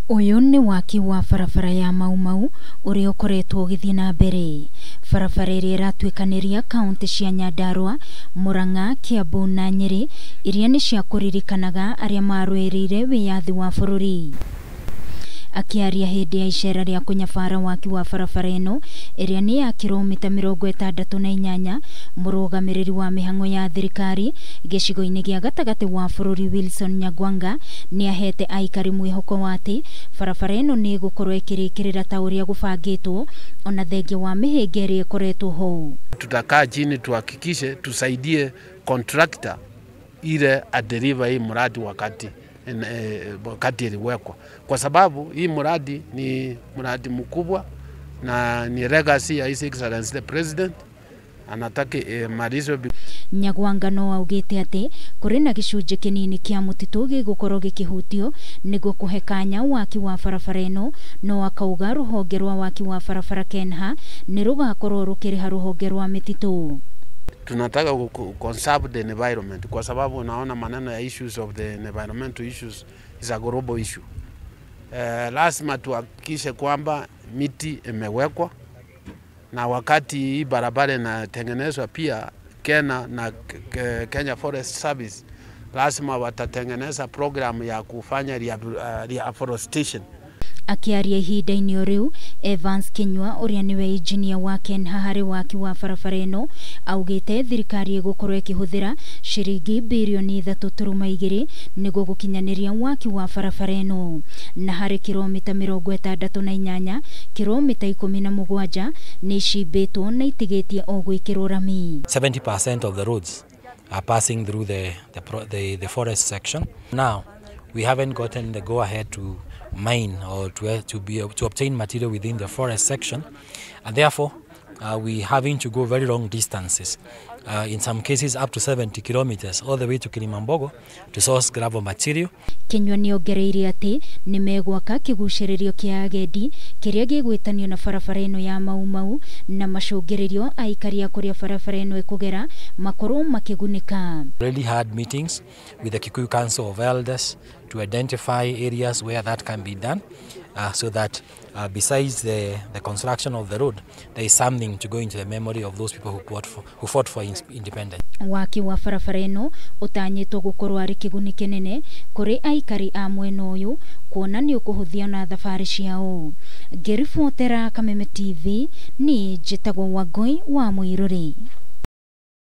Ũyũ nĩ waki wa barabara ya Mau Mau ũrĩa ũkoretwo ũgĩthiĩ na mbere. Barabara ĩrĩa ĩratuĩkanĩria kaunti cia Nyandarua, Murang'a, Kiambu na Nyĩrĩ iria nĩ cia kũririkanaga arĩa marũĩrĩire wĩyathi wa bũrũri. Akĩaria hĩndĩ ya icera rĩa kũnyabara waki wa barabara ĩno ĩrĩa nĩ ya kiromita 68, mũrũgamĩrĩri wa mĩhang'o ya thirikari gĩcigo-inĩ gĩa gatagatĩ wa bũrũri Wilson Nyagwanga nĩ ahete aikari mwĩhoko wa atĩ barabara ĩno nĩ ĩgũkorwo ĩkĩrĩkĩrĩra ta ũrĩa gũbangĩtwo ona thengia wa mĩhĩnga ĩrĩa ĩkoretwo ho. Tutakaa chini tuhakikishe tusaidie contractor ile adeliver hii mradi wakati iliwekwa, kwa sababu hii mradi ni mradi mkubwa na ni legacy ya His Excellency the President, anataka imalizwe. Nyagwanga no augĩte atĩ kũrĩ na gĩcunjĩ kĩnini kĩa mũtitũ gĩgũkorwo gĩkĩhutio nĩguo kũhe kanya waki wa barabara ĩno, no akauga rũhonge rwa waki wa barabara KENHA nĩ rũgakorwo rũkĩrĩha rũhonge rwa mĩtitũ. Tunataka conserve the environment kwa sababu unaona maneno ya issues of the environmental issues is a global issue. Lazima tuhakikishe kwamba miti imewekwa, na wakati hii barabara inatengenezwa pia Kenya na Kenya Forest Service lazima watatengeneza program ya kufanya reforestation. Akĩaria ihinda-inĩ o rĩu, Evans Kinyua ũrĩa nĩwe injinia wa KENHA harĩ waki wa barabara ĩno augĩte thirikari ĩgũkorwo ĩkĩhũthĩra ciringi birioni 3.2 nĩguo gũkinyanĩria waki wa barabara ĩno, na harĩ kiromita 68, kiromita 17 nĩ icimbĩtwo na itigĩtie o gwĩkĩrwo rami. 70% of the roads are passing through the forest section. Now we haven't gotten the go ahead to mine or to obtain material within the forest section, and therefore we having to go very long distances, in some cases up to 70 kilometers all the way to Kilimambogo to source gravel material. Kinyua nĩ ongereire atĩ nĩ megwaka kĩgucĩrĩrio kĩa agendi kĩrĩa gĩgwĩtanio na barabara ĩno ya Mau Mau, na macũngĩrĩrio aikari a kũrĩa barabara ĩno ĩkũgera makorwo makĩgunĩka. Really had meetings with the Kikuyu Council of Elders to identify areas where that can be done, so that besides the construction of the road, there is something to go into the memory of those people who fought for independence. Waki wa barabara ĩno ũtanyĩtwo gũkorwo arĩ kĩguni kĩnene kũrĩ aikari a mwena ũyũ kuona nĩ ũkũhũthia na thabarĩ ciao. Ngĩribotera Kameme TV, niĩ njĩtagwo Wangũi wa Mũirũrĩ.